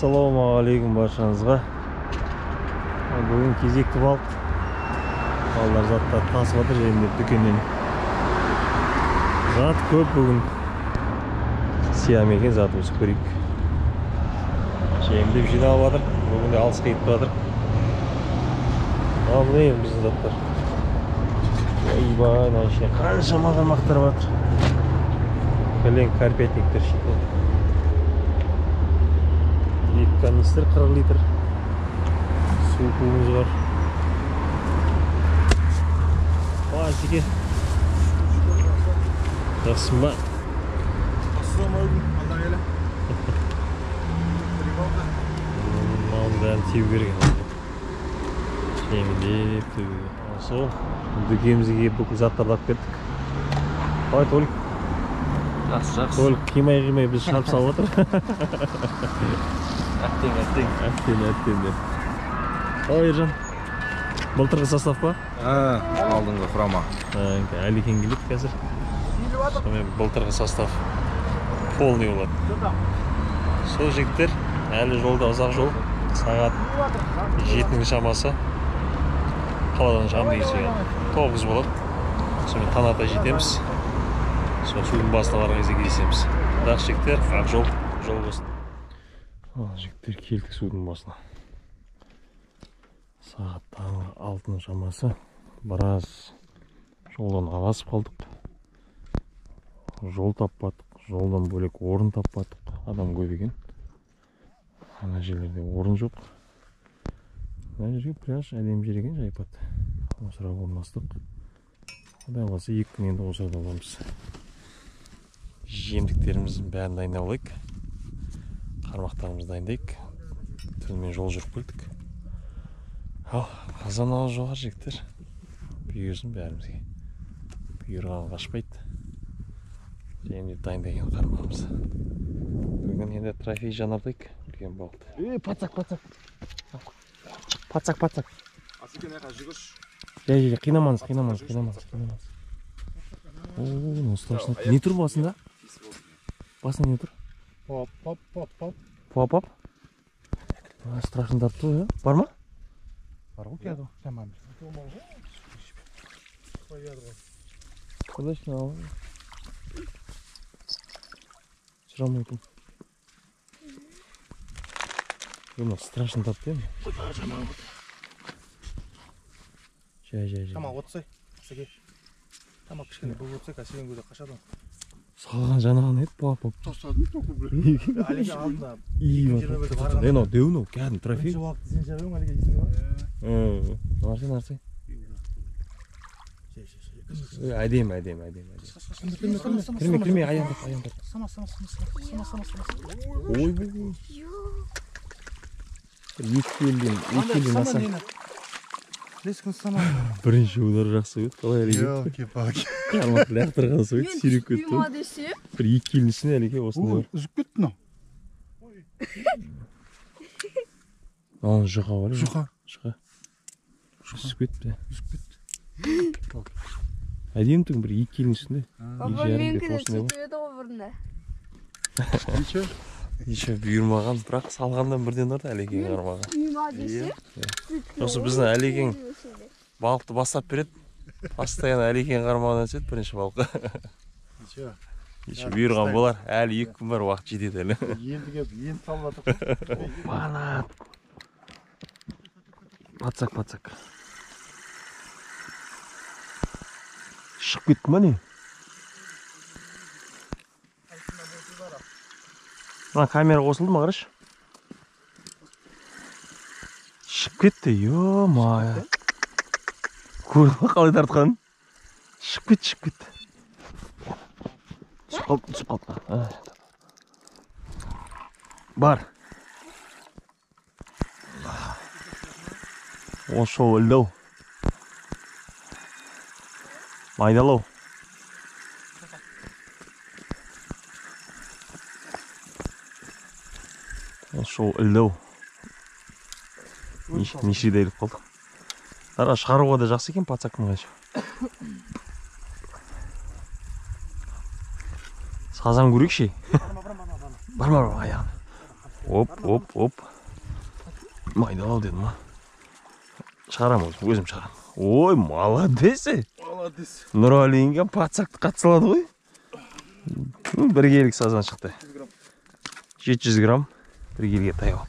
Ассалаумағалейкум баршаңызға. Бүгін кезекті балық. Балалар заттар тасып жатыр жемдеп дүкеннен. Зат көп бүгін. Сия ма екен затымыз көрейік. Жемдеп жиналып жатыр. Бүгін де алысқа кетіп жатыр. Ал міне біздің заттар. Ойбай, мына ішіне қаншама қармақтар жатыр. Кілең карпятниктер шетінен. Екі канистр 40 литр. Су куымыз бар. Асеке. Жақсың ба? Ассалаумағалейкум, алла келе. Малдың бәрін тебу керек. Жеңілдеп тебу керек. Сол дүкенімізге келіп бүкіл заттарды алып кеттік. Қалай, Толик? Жақсы, жақсы. Толик қимай-қимай біз шарп салып отыр. Әттең, әттең. Әттең, әттең деп. Қалай, Ержан? Былтырғы состав па? Алдыңғы құрама. Әлекең келеді қазір. Сонымен былтырғы состав полный болады. Сол жігіттер, әлі жолда ұзақ жол. Сағат 7-нің шамасы. Қаладан шығамын деген сөз 9 болады. Сонымен таң ата жетеміз. Сол судың басына барған кезде кездесеміз. Жақсы жігіттер, ақ жол, жол болсын. Ал жігіттер, келдік судың басына. Сағат таңғы 6-ның шамасы. Біраз жолдан адасып қалдық. Жол таппадық, жолдан бөлек орын таппадық. Адам көп екен. Ана жерлерде орын жоқ. Мына жерге пляж әдемі жер екен, жайпат. Осырақ орналастық. Құдай қаласа 2 күн енді осырада боламыз. Жемдіктеріміздің бәрін дайындап алайық. Қармақтарымызды дайындайық. Түнімен жол жүріп келдік. Ал, қазан ауыз жоғары жігіттер. Бұйырсын бәрімізге. Бұйырған қашпайды. Жемдеп дайындаған қармағымызды. Бүгін енді трофей жанартайық. Үлкен балықты. Пацак, пацак. Пацак, пацак. Асеке, мына жүгірші. Жай, жай, қинамаңыз, қинамаңыз, қинамаңыз, қинамаңыз. О, мынау страшно. Не тұр басында? Басында не тұр? Поп, поп, поп, поп. Поп, поп. Страшно тартты ғой, бар ма? Бар ғой, келді. Тамам. Қалайсың, ал? Сұрамайтын. Мынау страшно тартты енді. Жай, жай, жай. Тамақ отсай, Асеке. Тамақ кішкене бөліп отсай, сен көде қашады. Салған жанаған еді, пап, пап. Тастадым тоқы біле. Әлеке алдында. 2021-де барған. Мынау деу мынау, кәдімгі трофей. Бірінші уақытты сен жабың, Әлеке, есіңде ма? Нарсы, нарсы. Жай, жай, жай. Әдемі, әдемі, әдемі. Кірме, кірме, аян тарт, аян тарт. Сама, сама, сама, сама, сама, сама. Ойбой. Екі келден, екі келден аса. Лескін сама. Бірінші удар жақсы өтті, қалай Әлеке? Елки-палки. Қармақ лақтырған соң сүйреп кетті. Мен десем. Бір екі келдің ішіне Әлеке осындай бар. Үзіп кетті мынау. Ана жұқа бар. Жұқа. Жұқа. Үзіп кетті. Үзіп кетті. Әдемі түн бір екі келдің ішінде. Папа, менікі де сөйтіп еді ғой бұрында. Неше? Неше бұйырмаған, бірақ салғаннан бірден ұрды Әлекең қармағы. Құйма десе. Осы біздің Әлекең балықты бастап береді. Постоянно Әлекең қармағынан түседі бірінші балыққа. Неше? Неше бұйырған болар. Әлі 2 күн бар, уақыт жетеді әлі. Енді келіп, енді салып жатыр. Опана! Пацак, пацак. Шығып кетті ма не? Мына камера қосылды ма, қарашы? Шығып кетті, ё-моё. Көрдің ба қалай тартқанын? Шығып кетті, шығып кетті. Түсіп қалды, түсіп қалды. Бар. Осы шоу ілді-ау. Майдалау. Шоу ілді-ау. Нешеде іліп қалды. Ара шығаруға да жақсы екен пацактың қайшы. Сазан көрейікші. Барма, барма, аяғын. Оп, оп, оп. Майдалау дедім ма? Шығарам өзім, шығарам. Ой, молодец. Молодец. Нұралиге подсакты қатты салады ғой. Бір келік сазан шықты. 700 грамм. Бір келіге таяу.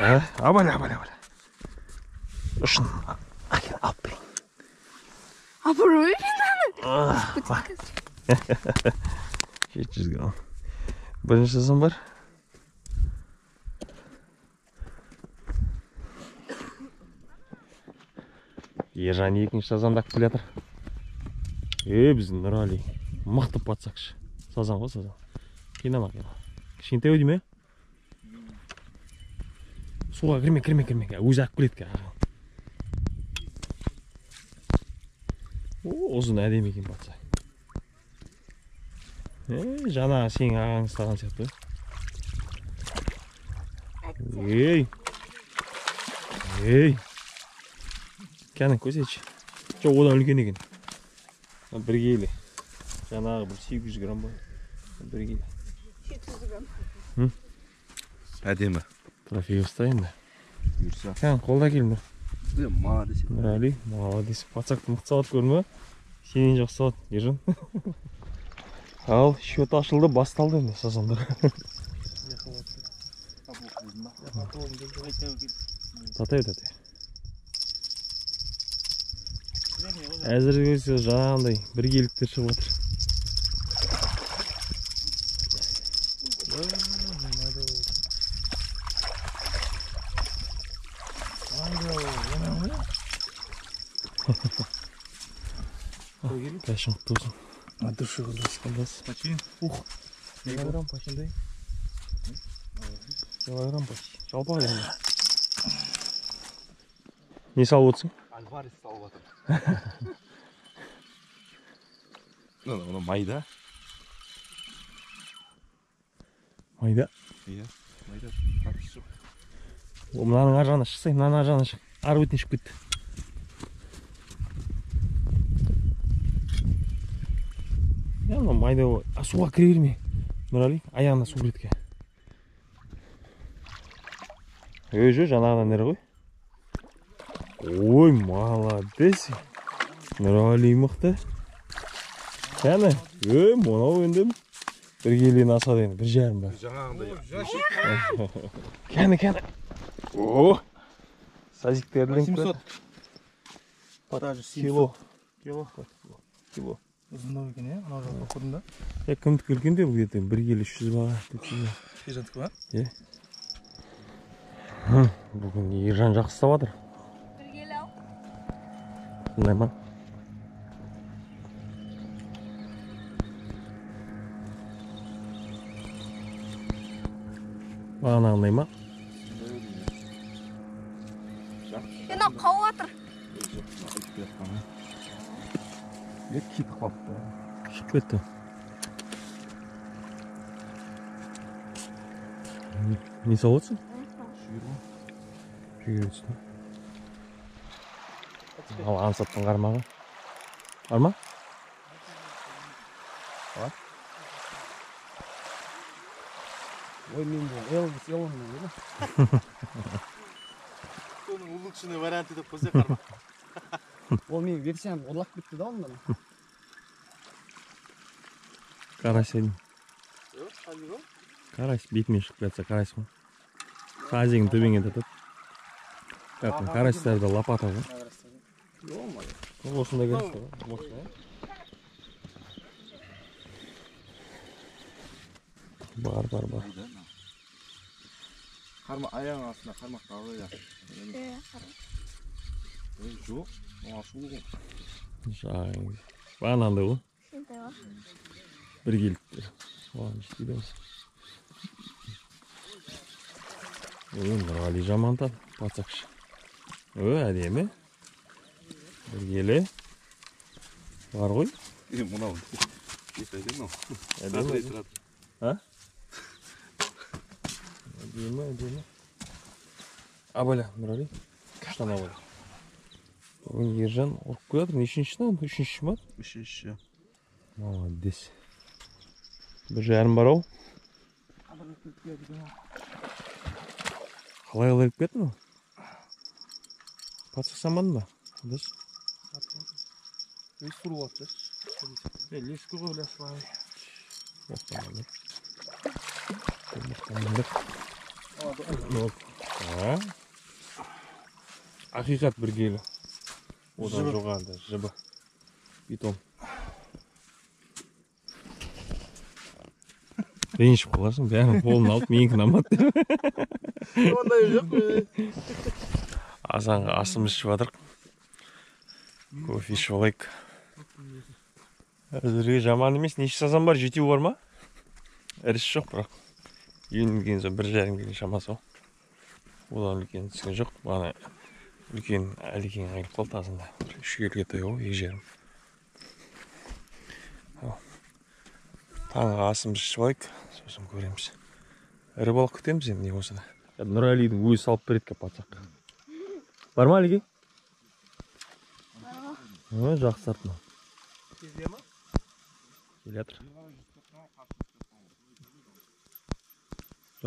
Абайла, абайла, абайла. Ұшын алып берейін. Апырой мені. 700 грамм. Бірінші сазан бар. Ержан екінші сазанды алып келе жатыр. Біздің Нұрали мықты подсакшы. Сазан ғой, сазан. Қинама, қинама. Кішкентай ау деймін, Суға кірме, кірме, кірме. Өзі алып келеді. Ұзын әдемі екен подсак. Жаңағы сенің ағаң ұстаған сияқты. Ей! Ей! Кәні көрсетші. Жоқ, одан үлкен екен. Бір келі. Жаңағы бір 800 грамм ба? Бір келі. 700 грамм. Әдемі. Трофей ұста енді. Бұйырса. Кәні қолда келді. Молодец. Нұрали, молодец. Подсакты мықты салады, көрдің ба? Сенен жақсы салады, Ержан. Ал, счет ашылды, басталды енді сазандар. Татай, татай. Әзірге жаңағындай бір келіктер шығып отыр. Кәшін құтты болсын. Дұршы қылдас. Почти. Ух. Килограмм почти. Килограмм почти. Жалпақ енді. Не салып отырсың? Альварес салып отыр. Мына майда. Майда? Иә, майда. Мынаның ар жағына шықсай, мынаның ар жағына шық. Ар бетіне шығып кетті. Мына майда суға кіре берме. Нұрали, аяғына су кіреді. Ей, жо, жаңағыдан ірі ғой. Ой, молодец. Нұрали мықты. Кәні, ей, мынау енді бір келіден асады енді, 1,5 ба. Жаңағындай. Кәні, кәні. О! Сазиктердің 700. Даже 700. Кило. Кило. Кило. Ұзындау екен, е? Анау жақта оқыдым да. Е, кімдікі үлкен де бұл где-то 1 келі 300 ба, 400 ба. Ержандікі ба? Е. Бүгін Ержан жақсы ұстап жатыр. 1 келі ау. Сондай ма? Бағанағындай ма? Мынау қауып жатыр. Кетіп қалыпты. Шығып кетті. Не салып отырсың? Жүгері түсті. Ал Ансаттың қармағы. Бар ма? Бар. Ой, мен де Элвис Элвис дейді. Соның улучшенный варианты деп қойса қармақ. Ол менің версиям ұрлап кетті да ондан. Карась едім. Карась бетімен шығып жатса карась ғой. Сазигін төбеңе тартады. Карастар да лопата ғой. Осындай карастар ғой. Бар, бар, бар. Қарма аяғың астында қармақ қалды я. Жоқ, ашулы ғой. Жаңағы. Бағанағындай ғой. Бір келіктер. Оған жетпейді осы. Нұрғали жаман тап, подсакшы. Әдемі. Бір келі. Бар ғой. Мынау. Әдемі. А? Әдемі, әдемі. Абайла, Нұрғали. Күштан абайла. Бүгін Ержан ұрып келе жатыр. Нешіншісі? Үшінші ма? Үшінші. Молодец. 1,5 бар ау. Қалай іліп кетті мынау? Патша самадың ба? Дұрыс. Өз бұрылады да. Лескі ғой ласлай. Ақиқат бір келі. Одан жоғарыда жібі. Битон. Ренжіп қаласың, бәрін қолын алып, менікін алмады деп. Ондай жоқ. Азанғы асымыз ішіп жатырық. Кофе ішіп алайық. Әзірге жаман емес. Неше сазан бар? 7 бар ма? Ірісі жоқ бірақ. Ең соң 1,5 келі шамасы. Одан үлкен түскен жоқ. Бағана үлкен әлекең айырылып қалды азанда. 3 келіге таяу, 2,5. Таңғы асымызды ішіп алайық, сосын көреміз. Ірі балық күтеміз енді не болса да. Нұралидің өзі салып береді кеп батсақ. Бар ма, Әлеке? Бар. Жақсы тартты. Келе ма? Келе жатыр.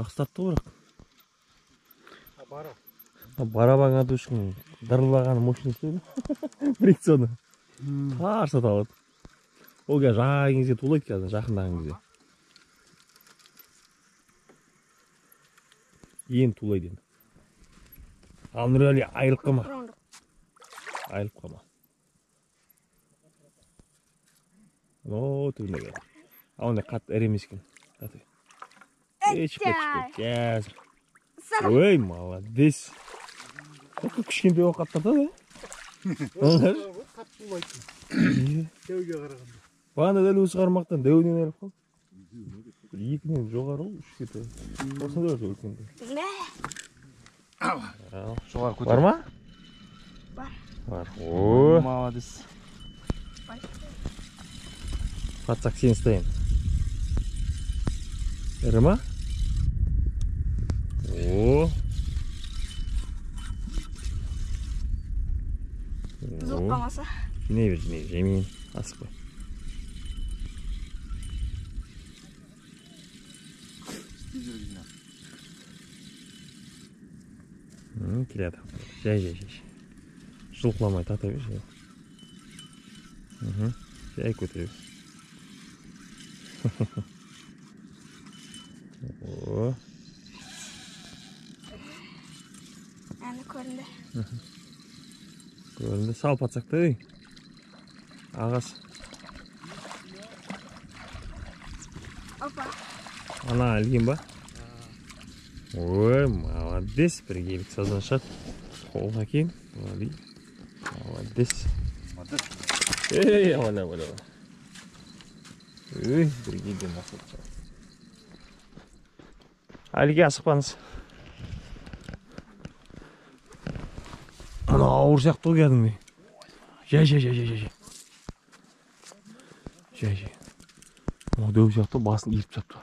Жақсы тартты ғой бірақ. Барабан ату үшін дырылдаған мощный істейді. Фрикционы. Тарс ата алады. Ол қазір жаңа кезде тулайды қазір, жақындаған кезде. Енді тулайды енді. Ал Нұрәли, айырылып қалма. Айырылып қалма. О, түбінде келді. Ал ондай қатты ірі емес екен. Шығып кет, шығып кет. Ой, молодец. Кішкентай болып қатты тартады, Қатты тулайды. Дәуге қарағанда. Бағана дәл осы қармақтан дәуінен айырылып қалды. Бір 2-нен жоғары, 3-ке таяу. Осындай өте үлкен. Жоғары көтер. Бар ма? Бар. Бар. О, молодец. Патсақ сен ұстайын. Ірі ма? О. Бұзылып қалмаса. Жинай бер, жинай бер, жемейін, асықпай. Келеді. Жай, жай, жай. Жұлқыламай тарта бер, жай. Жай көтере бер. О. Әні көрінді. Көрінді. Сал патсақты. Ағасы. Опа. Ана ілген ба? Ой, молодец. Бір келік сазан шығады. Қолға кең. Молодец. Ей, аман, аман, аман. Ой, бір келден асып шығады. Әліге асықпаңыз. Ана ауыр сияқты ғой кәдімгідей. Жай, жай, жай, жай, жай. Жай, жай. О, дәу сияқты басын иіріп тастапты.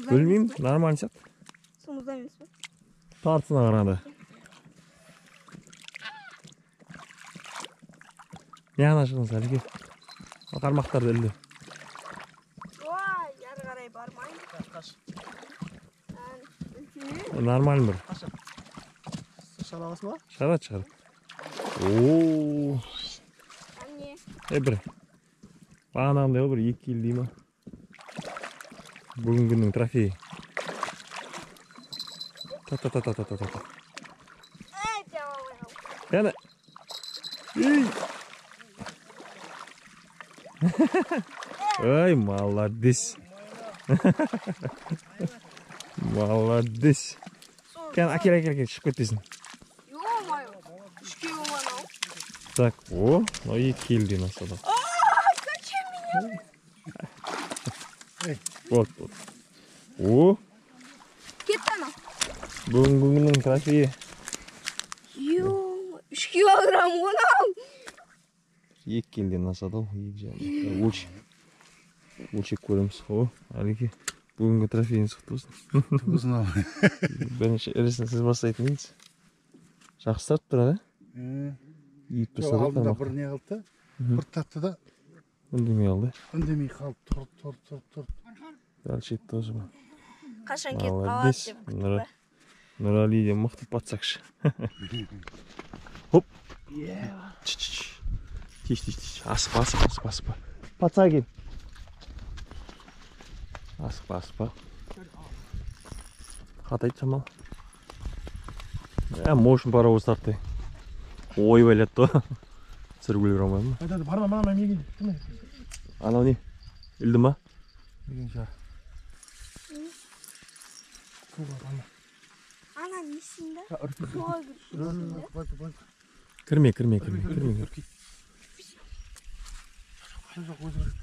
Білмеймін, нормально сияқты. Сумызда емес пе? Тартысына қарағанда. Не ана шығыңыз, Әлеке. Қармақтарды ілді. Ой, әрі қарай бармаймын. Нормально бір. Шығара аласың ба? Шығарады, шығарады. О. Бір. Бағанағындай ғой, бір 2 келі дей ма? Бүгінгі күннің трофейі. Та-та-та-та-та-та-та. Әне. Ей. Ой, молодец. Молодец. Кән, әкел, әкел, әкел, шығып кетпесін. Ё-моё, 3 келі болған ау. Так, о, мынау 2 келіден асады. Зачем меня? Вот, вот. О! Кетті анау. Бүгінгі күннің трофейі. Ё, 3 килограмм ғой. 2 келіден асады ау, 2,5. Өлшеп көреміз. О, Әлеке. Бүгінгі трофейіңіз құтты болсын. Құтты болсын ал. Бірінші ірісін сіз бастайтын едіңіз. Жақсы тартып тұр, ә? Иіп тастады. Алдында бір не қылды да, бір тартты да. Үндемей қалды. Үндемей қалып, тұрып, тұрып, тұрып, тұрып. Дальше тоже ма. Қашан кетіп қалады деп күтіп па? Нұрали де мықты подсакшы. Хоп. Тиш, тиш, тиш. Асықпа, асықпа, асықпа, асықпа. Подсаги. Асықпа, асықпа. Қатайды шамал. Мощный паровоз тартты. Ойбайлатты. Түсіріп үлгере алмадым. Айтады, барма, барма, меге. Анау не? Ілді ма? Деген шығар. Ана несін да? Суға кіріп. Кірме, кірме, кірме, кірме. Жоқ, өзі кірді.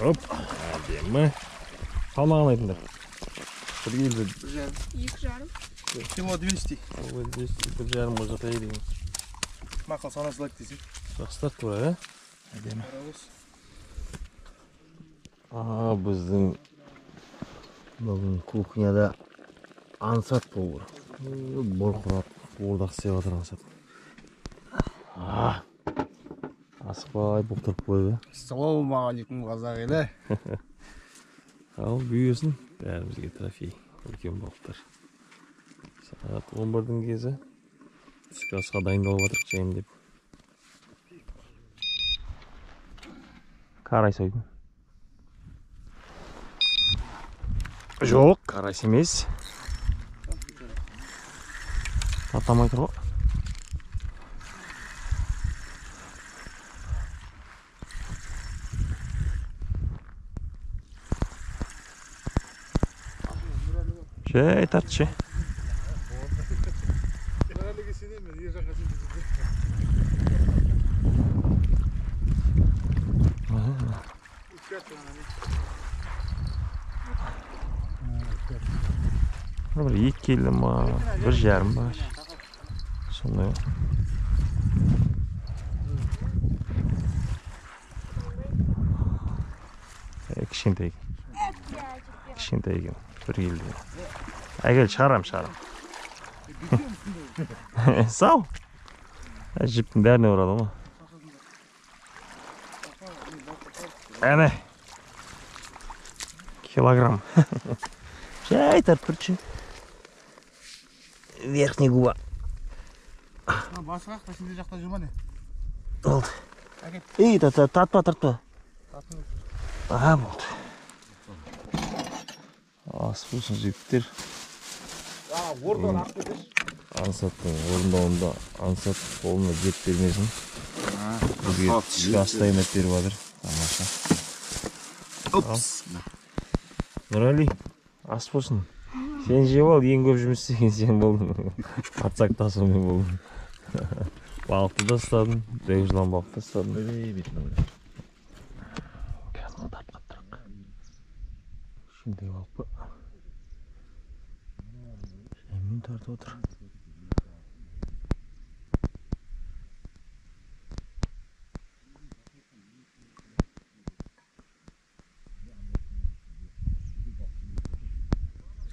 Оп, әдемі. Салмағын айтыңдар. Бір келі. 2,5. Кило 200. Кило 200, 1,5 может деген. Мақал санасы лайк десең. Жақсы тартты ғой, ә? Әдемі. Біздің бүгін кухняда Ансат повар. Борқырап, қуырдақ істеп жатыр Ансат. Асықпай бұқтырып қойды. Ассалаумағалейкум қазақ елі. Ал бұйырсын бәрімізге трофей, үлкен балықтар. Сағат 11-дің кезі. Түскі асқа дайындалып жатырық жайым деп. Карась ойдым. Жоқ, карась емес. Татамай тұр ғой. Жай тартшы. Бір 2 келі ма, 1,5 ба. Сондай. Кішкентай екен. Кішкентай екен. 1 келі. Әкел, шығарам, шығарам. Сау. Жіптің бәріне ұрады ма? Әне. Килограмм. Жай тартып тұршы. Верхний губа. Басы қақта, сенде жақта жүр ма не? Болды. Ей, тартпа, тартпа. Аха, болды. Ас болсын жігіттер. Ансаттың орындауында Ансат қолына жеп бермесін. Бізге түскі ас дайындап беріп жатыр. Тамаша. Нұрали, ас болсын. Сен жеп ал, ең көп жұмыс істеген сен болдың. Подсак тасумен болдың. Балықты да ұстадың, дәу жылан балықты ұстадың. Кәдімгі тартып қаптырақ. Кішкентай балық па? Жаймен тартып отыр.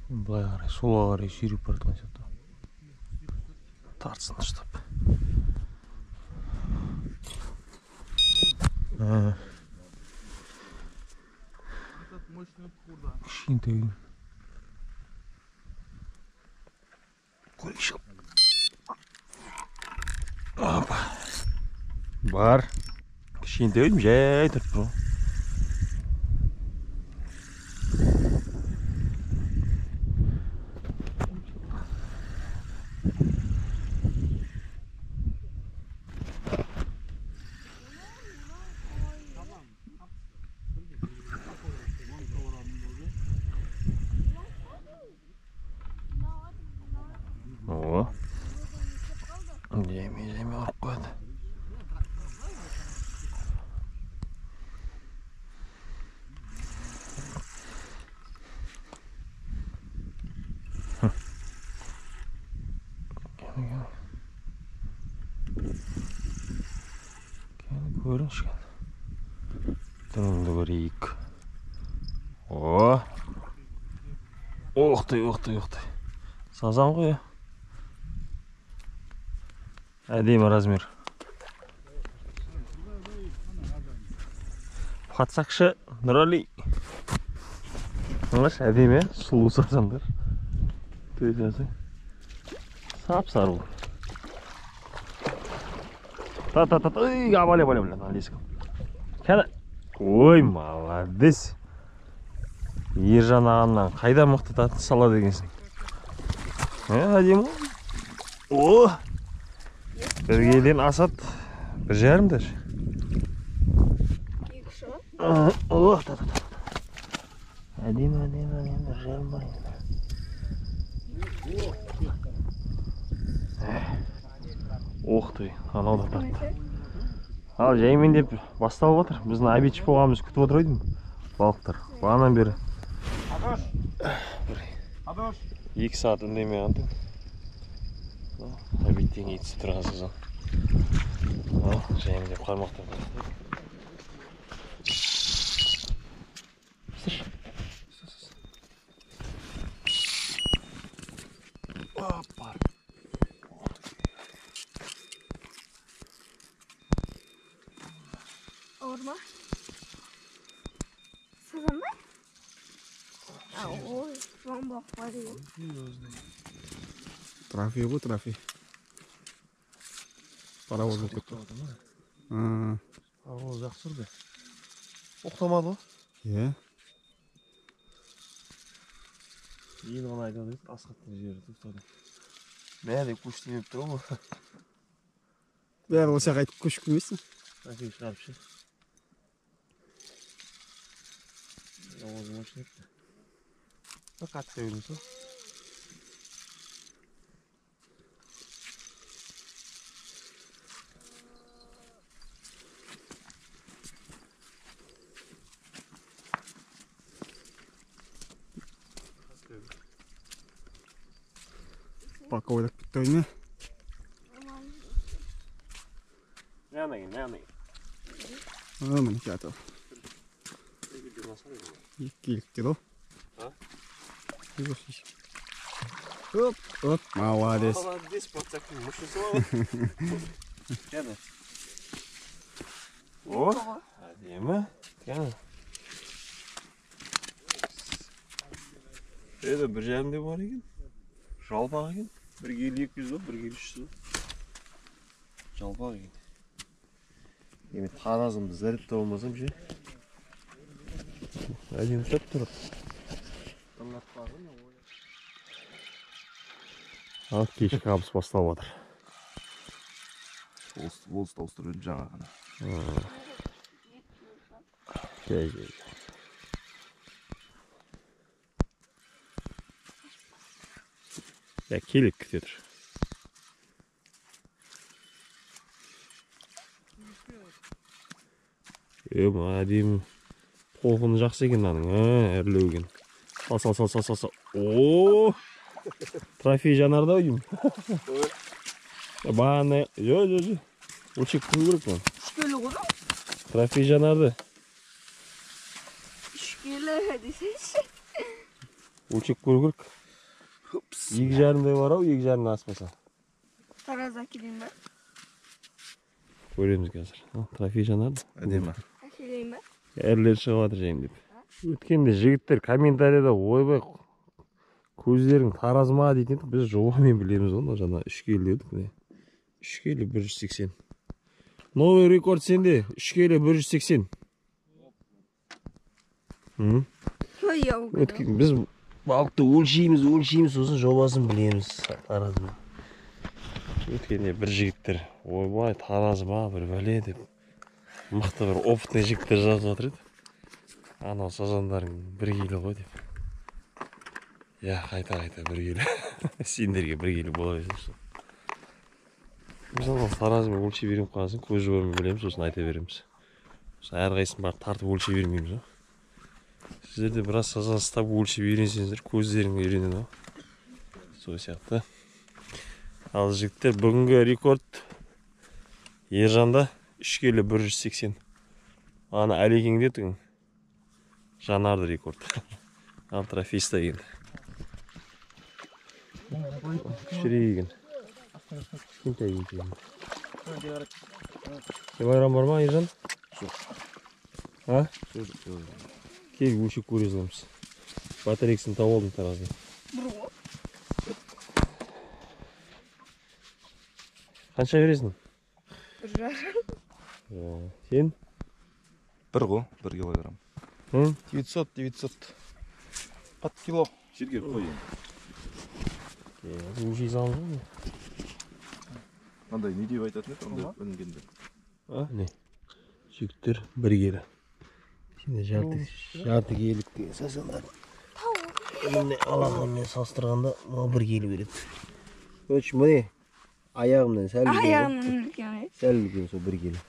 Былай қарай, солға қарай сүйреп бара жатқан сияқты. Тартсын дұрыстап. Кішкентай. Көрейікші. Опа. Бар. Кішкентай жай тартып тұр. О, жаймен ұрып қояды. Кәне, кәне. Көріңізші кәне. Түріңді көрейік. О! Ох ты, ох ты, ох ты. Сазан ғой, иә. Әдемі размер. Подсакшы Нұрали. Аңғаш, әдемі, сұлу сазандар. Сап-сары бұл. Та-та-та, ой, абале, абале, абале, кәне. Ой, молодец. Ержан ағамнан қайда мықты татын салады екенсің. Әдемі ғой. О! Бір келіден асады. 1,5 даже. О, та-та-та. Әдемі, әдемі, әдемі, 1,5 бар енді. Ох ты, анау да тартты. Ал жаймен деп басталып отыр. Біздің обедші болғанымызды күтіп отыр едім. Балықтар. Бағанадан бері. 2 сағат үндемей қалды. Обедтен кейін түсіп тұрған сазан. Ал жаймен деп қармақтап. Ауыр ма? Сазан ба? Ой, жуан балық бар деген. Трофей ғой, трофей. Паровоз болып кетті. Паровоз жақсы ұрды. Тоқтамады ғой? Иә. Енді ғана айтып отыр, Асхаттың жері тоқтады. Мә деп көшті деп тұр ғой. Бәрі осы жаққа айтып көшіп келмейсің. Трофей шығарып ше. Ауыз мощный еді. Қатты бердім сол. Пока ойлап кетті ой ме? Мә, мә. Мінекей атау. 2 келік деді ғой. Оп, оп, молодец. Молодец, подсактың мүшесі ғой. Кәне. О, әдемі. Кәне. Еді 1,5 де бар екен. Жалпақ екен. 1 келі 200 ба, 1 келі 300 ба. Жалпақ екен. Еме таразымды зәріп таба алмасам ше. Әдемі ұстап тұрады. Ал кешкі қабыс басталып жатыр. Болыс ауыстырып едім жаңа ғана. Жай, жай. Я келік күте тұр. Әдемі. Толқыны жақсы екен мынаның, әрлеу екен. Сал, сал, сал, сал, сал. О! Трофей жанарды ау деймін. Бағана, жо, жо, жо. Өлшеп көру керек бұны. 3 келі ғой. Трофей жанарды. 3 келі десеңші. Өлшеп көру керек. 2,5-дай бар ау, 2,5-дан аспаса. Таразы әкелейін ба? Көреміз қазір. Трофей жанарды. Әдемі. Әкелейін ба? Әрлер шығып жатыр жайым деп. Өткенде жігіттер комментарияда ойбай көздерің тараз ма дейтін едік. Біз жобамен білеміз ғой, жаңа 3 келі дедік. Міне. 3 келі 180. Новый рекорд сенде. 3 келі 180. Өткен біз балықты өлшейміз, өлшейміз, сосын жобасын білеміз. Тараз ма. Өткенде бір жігіттер ойбай тараз ма бір бәле деп мықты бір опытный жігіттер жазып жатыр еді. Анау сазандарың 1 келі ғой деп. Я қайта-қайта 1 келі. Сендерге 1 келі бола берсінші. Біз анау таразымен өлшей беріп қалсын, көз жобамен білеміз, сосын айта береміз. Сосын әрқайсысын барып тартып өлшей бермейміз ғой. Сіздер де біраз сазан ұстап өлшеп үйренсеңіздер, көздерің үйренеді ғой. Сол сияқты. Ал жігіттер, бүгінгі рекорд Ержанда 3 келі 180. Ана Әлекеңде түгін Жанарды рекорд. Ал трофей ұстаған. Кішірейген. Кішкентай екен. Килограмм бар ма, Ержан? Жоқ. А? Жоқ, Кел өлшеп көре саламыз. Батарейкасын тауып алдым тараздан. Қанша бересің? 1,5. Сен? 1 ғой, 1 килограмм. 900, 900. Под кило. Жерге қой енді. Өлшей саламыз ғой. Мынандай не деп айтатын еді, ондай ілінгенде? А, не? Жігіттер 1 келі. Сенде жарты келілік деген сазандар. Міне алақанмен салыстырғанда мынау 1 келі береді. Короче, міне аяғымнан сәл үлкен. Аяғымнан үлкен. Сәл үлкен сол 1 келі.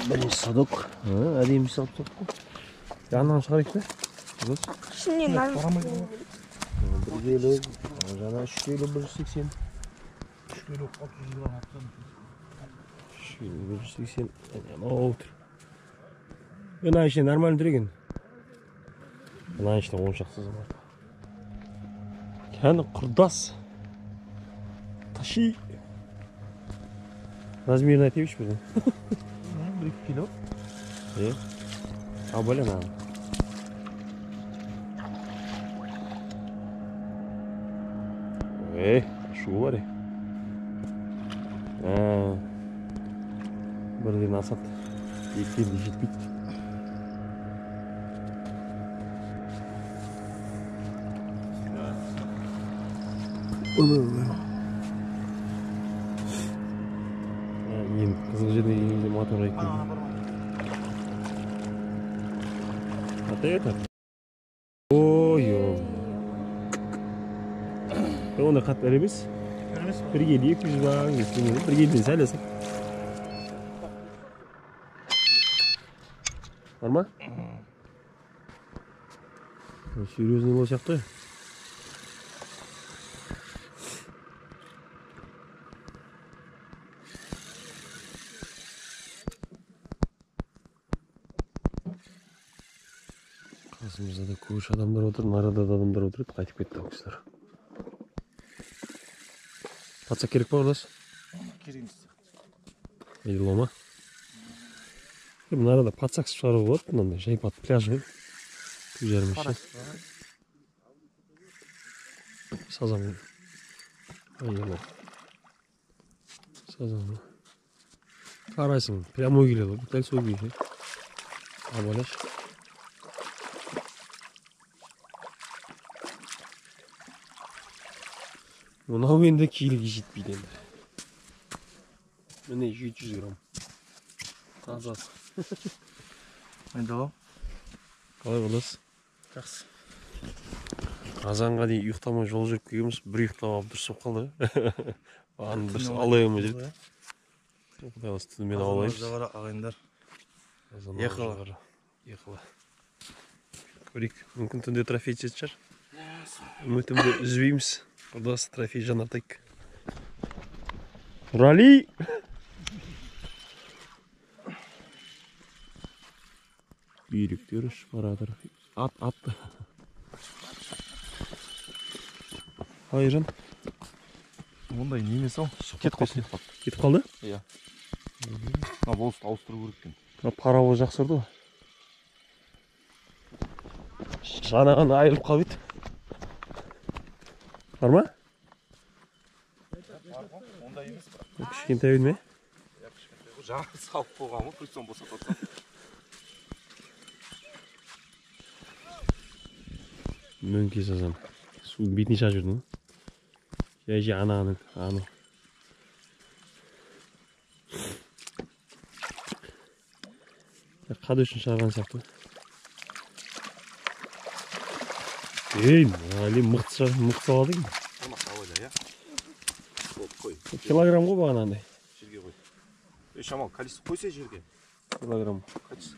Бірінші садок. Әдемі салып тастадық қой. Жанынан шығарайық та. Ішінен 1 келі, жаңа 3 келі 180. 3 келі 600 грамм алып. 3 келі 180. Анау тұр. Мына ішінде нормально тұр екен. Мына ішінде 10 шақты бар. Кәні құрдас. Таши. Размерін айтайыншы бірден. 1-2 кило. А, бәле мынаны. Ашу бар. Бірден асады. 2 келі жетпейді. Енді қызық жеріне келген кезде мотор қайып келді. Вот это. Ой, ондай қатты ірі емес. 1 келі 200 ба, 1 келіден сәл асады. Бар ма? Серьезный бол сияқты. Қасымызда да көрші адамдар отыр, нарада да адамдар отыр еді, қайтып кетті ол кісілер. Патса керек па, құрдас? Керек емес. Айдала ма? Мына арада патсақ шығаруға болады, мынандай жайпат пляж ғой. 2,5 ше. Сазан. Айдала. Сазан. Қарайсың, прямой келеді ғой, дәл сол күйі. Абайлашы. Мынау енді келіге жетпейді енді. Міне 700 грамм. Тазасы. Айдала. Қалай құрдас? Жақсы. Қазанға дейін ұйықтамай жол жүріп келгенбіз, бір ұйықтап алып дұрыс болып қалды. Бағаны дұрыс аулай алмай жүрді. Құдай қаласа түнімен аулаймыз. Жоғары ағайындар. Ехала. Ехала. Көрейік, мүмкін түнде трофей түсетін шығар. Үмітімді үзбейміз. Құрдас, трофей жанартайық. Нұрали! Үйректер ұшып баратыр. Ат, ат. Қалай, Ержан? Ондай не емес ау. Кетіп қалды. Кетіп қалды? Иә. Мына болысты ауыстыру керек екен. Мына паровоз жақсы ұрды ғой. Жаңа ғана айырылып қалып еді. Бар ма? Ондай емес бірақ. Кішкентай еді ме? Иә, кішкентай ғой. Жаңа салып қойған ғой, прицон босатып жатқан. Мөңке сазан. Судың бетіне шашып жүрдің ғой. Жай-жай анағының, аны. Қады үшін шығарған сияқты. Ей, әлі мықты мықты салады екен. Қой. Килограмм ғой бағанағындай. Жерге қой. Ей, шамал, количество қойса жерге. Килограмм.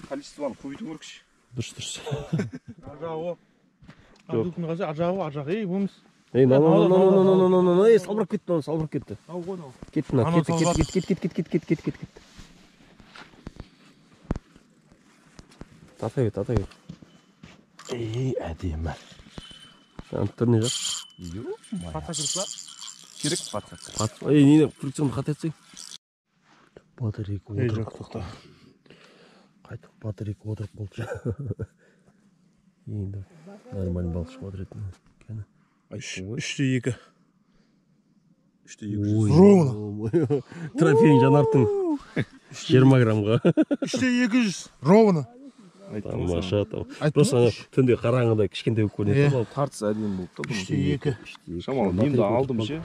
Количествоны көбейту керек ше. Дұрыс, дұрыс. Ар жағы. Ар жағы, ар жағы. Ей, өміс. Ей, на на на на на на на на, ей, салбырап кетті, оны салбырап кетті. Кетті мына, кетті, кетті, кетті, кетті, кетті, кетті, кетті, кетті. Тарта бер, тарта бер. Ей, әдемі. Тұр не жақ? Патша керек па? Керек патша. Ей, не, фрикционды қата етсең. Батарейка Ей, отырып. жоқ, тоқта. Қайтып батарейка отырып болды. Енді нормально балық шығып отыр еді. Кәні. 3,2. 3,2. Ой, Ровно. Трофейің жанартың 20 граммға. 3,2 ровно. Тамаша, там. Просто ана түнде қараңғыда кішкентай болып көрінеді Иә. балық. Тартыс әдемі болып та бұның. 3,2. Шамалы мен де алдым ше.